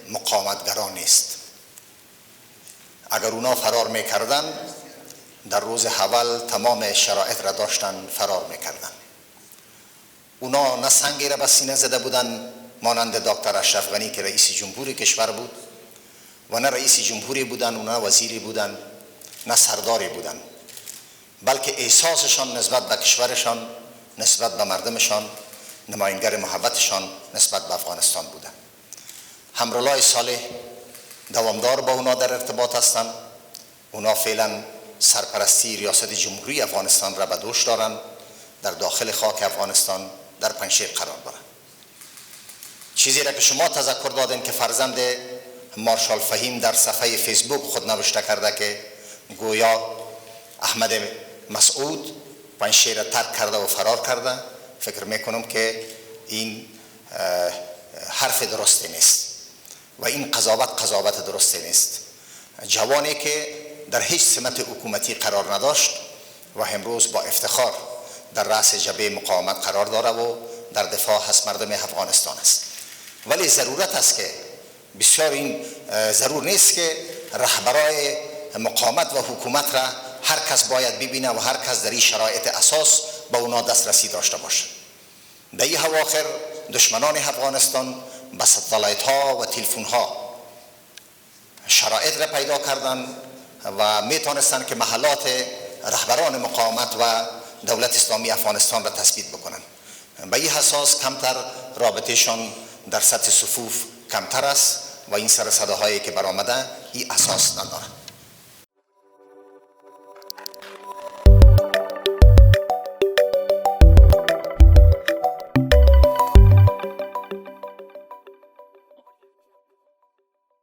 مقاومتگران نیست. اگر اونا فرار میکردن، در روز اول تمام شرایط را داشتن، فرار میکردن. اونا نه سنگی را به سینه زده بودن مانند دکتر اشرف غنی که رئیس جمهور کشور بود، و نه رئیس جمهوری بودن و نه وزیری بودن، نه سرداری بودن، بلکه احساسشان نسبت به کشورشان، نسبت به مردمشان، نماینگر محبتشان نسبت به افغانستان بودن. امرالله صالح دوامدار با اونا در ارتباط هستند. اونا فعلا سرپرستی ریاست جمهوری افغانستان را به دوش دارند، در داخل خاک افغانستان در پنجشیر قرار دارند. چیزی را که شما تذکر دادین که فرزند مارشال فهیم در صفحه فیسبوک خود نوشته کرده که گویا احمد مسعود پنجشیر را ترک کرده و فرار کرده، فکر میکنم که این حرف درستی نیست و این قضاوت قضاوت درستی نیست. جوانی که در هیچ سمت حکومتی قرار نداشت و امروز با افتخار در رأس جبهه مقاومت قرار داره و در دفاع از مردم افغانستان است. ولی ضرورت است که بسیار این ضرور نیست که رهبرای مقاومت و حکومت را هر کس باید ببینه و هر کس در این شرایط اساس با اونا دسترسی داشته باشه. در این اواخر دشمنان افغانستان به ستلایت ها و تلفن ها شرایط را پیدا کردن و می توانستند که محلات رهبران مقاومت و دولت اسلامی افغانستان را تثبیت بکنن. به این حساس کمتر رابطهشان در سطح صفوف کمتر است و این سر صداهایی که برآمده این اساس نداره.